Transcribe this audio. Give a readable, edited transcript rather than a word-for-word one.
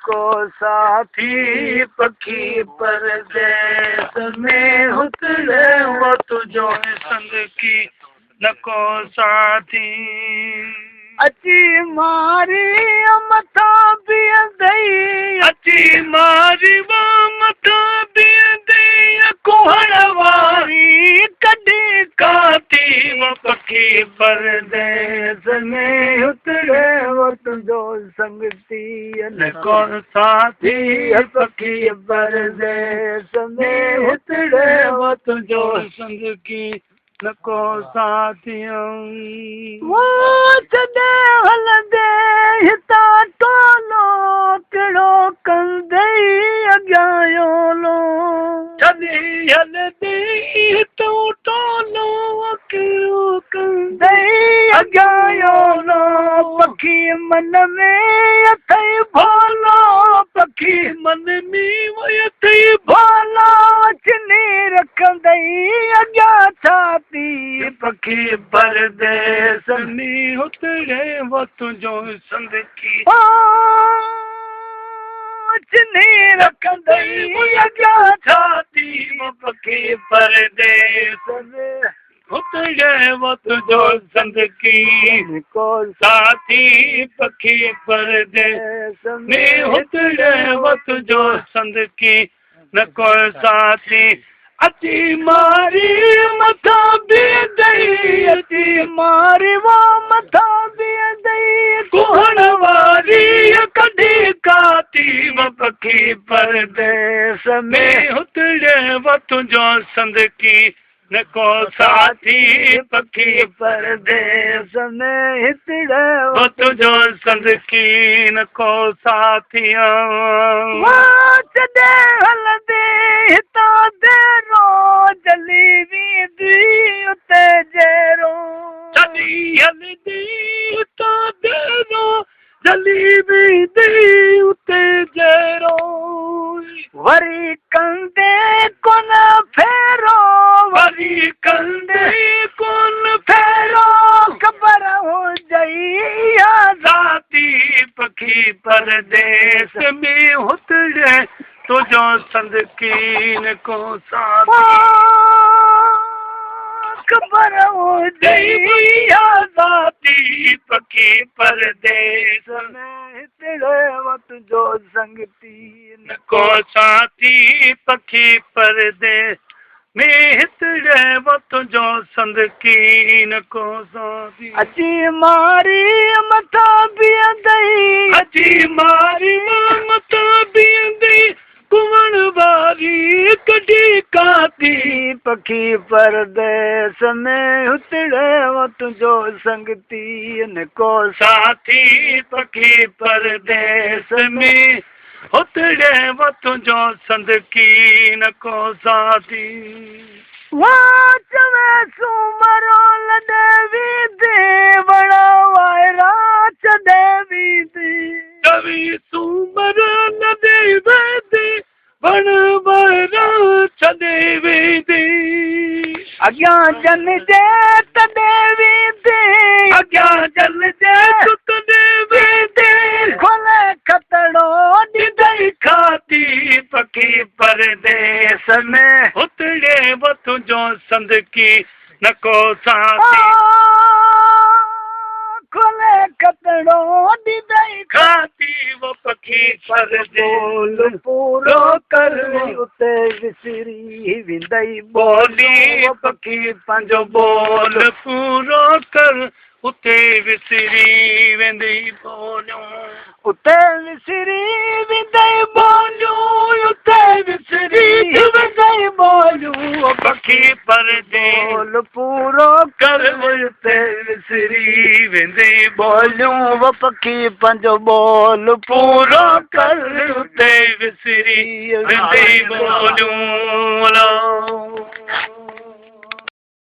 ڪو ساٿي پکي پرديس ۾ هتڙي و تنهنجو سنگتي نه ڪو ساٿي. اچي ماري مٿان بيهندئي. اچي ماري مٿان بيهندي ڪهڙ واري ڪڍي ڪاتي و پکي پرديس ۾ هتڙي و تنهنجو سنگتي نه ڪو ساٿي پکي پرديس ۾ هتڙي و تنهنجو سنگتي نه ڪو ساٿي. ڇڏي هلندي هتان ٽولو ڪهڙو ڪندي اڳيان اولو. ڇڏي هلندي هتان ٽولو ڪهڙو ڪندي اڳيان اولو. پکي من ۾ اٿئي ڀولو. پکي من ۾ اٿئي ڀولو. چني رکندئي اڳيان ڇاتي. پکي پرديس ۾ هتڙي و تنهنجو سنگتي. چني رکندئي اڳيان ڇاتي. پکي پرديس ۾ هتڙي و تنهنجو سنگتي ڪو ساٿي. پکي پرديس ۾ هتڙي و تنهنجو سنگتي نه ڪو ساٿي. اچي ماري مٿان بيهندئي. اچي ماري و مٿان بيهندئي ڪهڙ واري ڪڍي ڪاتي. و پکي پرديس ۾ ۾ هتڙي و تنهنجو سنگتي نه ڪو ساٿي. پکي پرديس ۾ هتڙي و تنهنجو سنگتي نه ڪو ساٿي. ڇڏي هلندي هتان ديرو جلي ويندي اتي جيرو. ڇڏي هلندي هتان ديرو جلي ويندي اتي جيرو. وري ڪندي ڪونه ڦيرو. وري ڪندي ڪونه ڦيرو. خبر هجئي ذاتي. پکي پرديس ۾ هتڙي تنهنجو سنگتي نه ڪو ساٿي. خبر هجئي ذاتي. پکي پرديس ۾ هتڙي و تنهنجو سنگتي نه ڪو ساٿي. پکي پرديس ۾ هتڙي و تنهنجو سنگتي نه ڪو ساٿي. اچي ماري مٿان بيهندئي. اچي ماري مٿان بيهندي ڪوڻ واري ڪڍي ڪاتي. پکي پرديس ۾ هتڙي و تنهنجو سنگتي نه ڪو ساٿي. پکي پرديس ۾ هتڙي و تنهنجو سنگتي نه ڪو ساٿي. چوي سومرو لڏي ويندي وڻ وائرا ڇڏي ويندي. چوي سومر لڏي ويندي وڻ وائرا ڇڏي ويندي. اڳيان جن جي تڏي ويندي. اڳيان جن جي تڏي ويندي. کولي کتڙو ڏيندئي کاتي. پکي پرديس ۾ هتڙي و تنهنجو سنگتي نه ڪو ساٿي. کولي کتڙو ڏيندئي کاتي. و پکي پرديس ٻول پورو ڪر اتي وسري ويندئي ٻولي. پکي پنهنجو ٻول پورو ڪر اتي وسري ويندي ٻوليون. اتي وسري ويندئي ٻوليون. اتي وسري ويندئي ٻوليون. پکي پرديس ٻول پورو ڪر اتي وسري ويندي ٻوليون. و پکي پنهنجو ٻول پورو ڪر اتي وسري ويندي ٻوليون.